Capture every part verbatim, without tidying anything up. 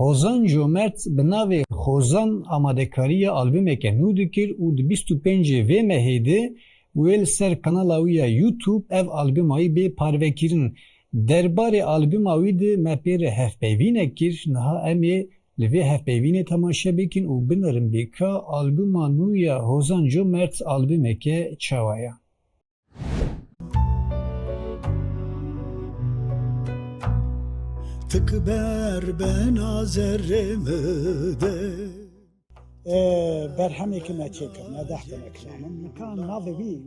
Hozan Comert bi navê Hozan amadekariya albumeke nû dikir û di bîst û pêncê vê mehê de wê li ser kanala wî ya YouTube ev albuma wî bê parvekirin. Derbarê albuma wî de me pê re hevpeyvînek kir, niha em ê li vê hevpeyvînê temaşe bikin û binerin bê ka albuma nû ya Hozan Comert albumeke çawa ye. Tik ber bena zerrê mi de. Ê, berhemê ki me çêkir, me deh tene kilamin. Nika navê wî,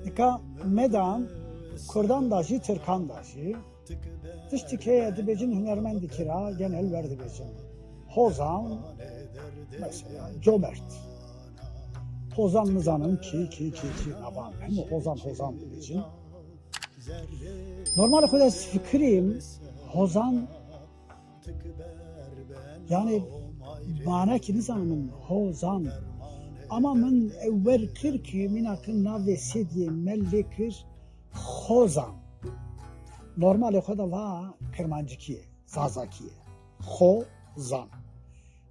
nika me dan Kurdan da jî, Tirkan da jî. Tiştik heye dibêjin hunermendî kira, genel wer dibêjin. Hozan, mesela, Comert. Hozan nizanim kî, kî, kî, kî navan. Hemû Hozan, Hozan dibêjin. Normalê xwe de ez fikirîm, Hozan, yani, manekî nizanim, Hozan. Ama min ew wer kir ki mîna ki navê Sêdiyê me lê kir Xozan. Normalê xwe de va Kirmancikî ye, Zazakî ye. Xozan.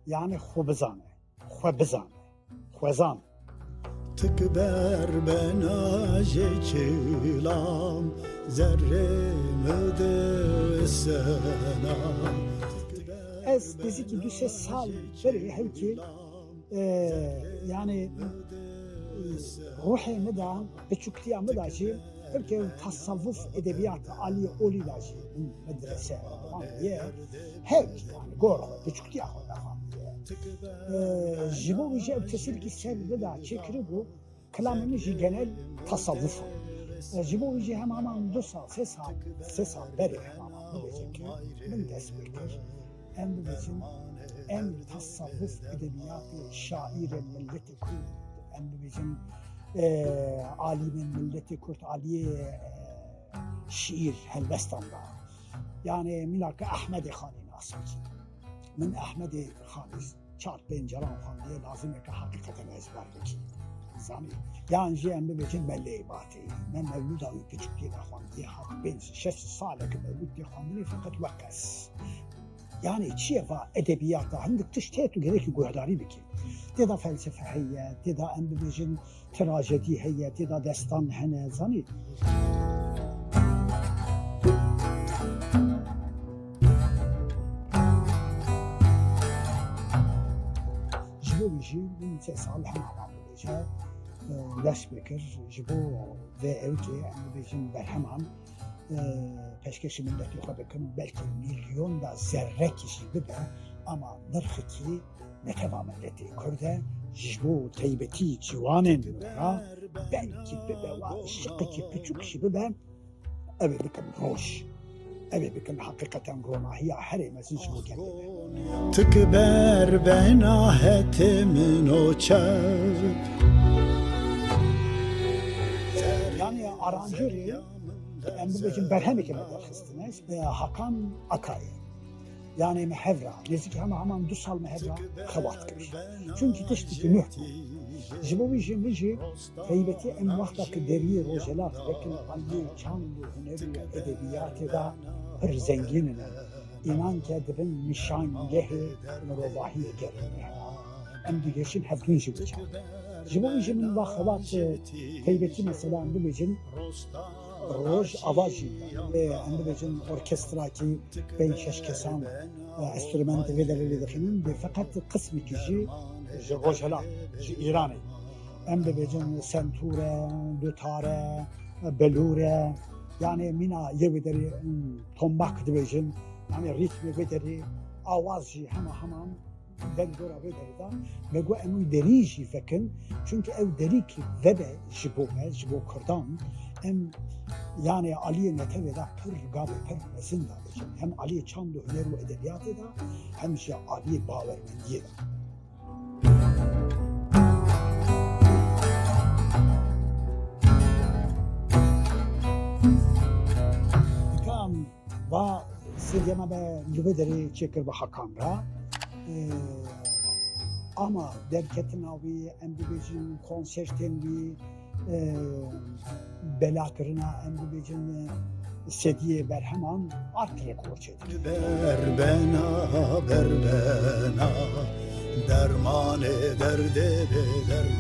Yani xwe bizane, xwe bizane, xwezan. Tik ber bena jê çilam, zerrê mi de sena. Ez nêzîkî du sê sal berê hewkê, e, yani ruhê mi de, piçûktiya mi de jî hewkê tasavvuf edebiyat aliyê olî de jî min medrese xwandiye. Hewkê yani gor xwe, piçûktiya xwe de xwandiye. E, ji bo wî jî ew tesîrkî ser min de çêkiribû. Kilamê min jî genel tasavvuf e. Ji bo wî jî hema heman du sal, sê sal, sê sal berê hema heman bibêje ki min dest pê kir. Em bibêjin, em tasavvuf edebiyatê şaîrên milletê Kurd, em bibêjin, e, alîmên milletê Kurd, aliyê, e, şiîr, helbestan da. Yani mîna ki Ehmedê Xanî nas bikî. Min Ehmedê Xanî çar pênc caran xwendiye, lazim e ki heqîqeten ezber bikî. Zanî? Yan jî em bibêjin Meleyê Batê. Me mewlûda wî piçûkiyê de xwendiye, hat pênc şeş sal e ki mewlûd tê xwendinê, feqet wek ez. Yani çi ye va edebiyata? Hindik tişt heye tu gerekî guhdarî bikî. Tê de felsefe heye, tê de em bibêjin trajedî heye, tê de destan hene, zanî? Ji bo wî jî min sê sal hema heman bibêje, e, dest pê kir. Ji bo vê ewkê em bibêjin berheman, e, pêşkêşî miletê xwe bikim, belkî milyon da zerrekî jî bibe, ama nirxekî netewa miletê Kurd e, ji bo teybetî ciwanên wê re belkî bibe wa şiqekî piçûk jî bibe, ew ê bikin roj. Ew ê bikin heqîqeten ronahiya herê mezin ji bo gelê me. Tik ber bena hetê min o çev. Yani aranjörê, em bibêjin berhemekê me derxistine, e, Hakan Akayê. Yani me hev re, nêzîkî hema heman du sal me hev re xebat kir. Çunkî tiştekî nuh bû. Ji bo wî jî min jî taybetî em wexta ki deriyê Rojhilat vekin aliyê çand û huner û edebiyatê de pir zengîn in. Înan ke dibin nîşangehê mirovahiyê gelê me. Em digihîşin hevdûn jî wî çax. Ji bo wî jî min va xebat, e, taybetî mesela em bibêjin Rojava jî, e, em bibêjin orkestrakî pênc şeş kesan, e, enstrûmentê vê derê lê dixînin, bê feqet qismekî jî ji Rojhilat, ji Îranê. Em bibêjin sentûr e, dutar e, belûr e, yani mîna yê wê derê, hmm, tombak dibêjin, yani rîtmê vê derê, awaz jî hema heman. Deng dora vê derê de me got, em wî derî jî vekin, çunkî ew derî ki vebe ji bo me, ji bo Kurdan, em, yani aliyê netewê de pir gavê pir mezin de dibêjin. Hem aliyê çand û huner û edebiyatê de, hem jî aliyê bawermendiyê de. Nika em va Sêdiyê me be li vê derê çêkir bi Hakan re. Ee, ama derketina wî, em bibêjin konsertên wî, ee, belakirina, em bibêjin, ee, sediyê berheman Artêk Xorçê de. Berbena, berbena, dermanê derdê bê derman.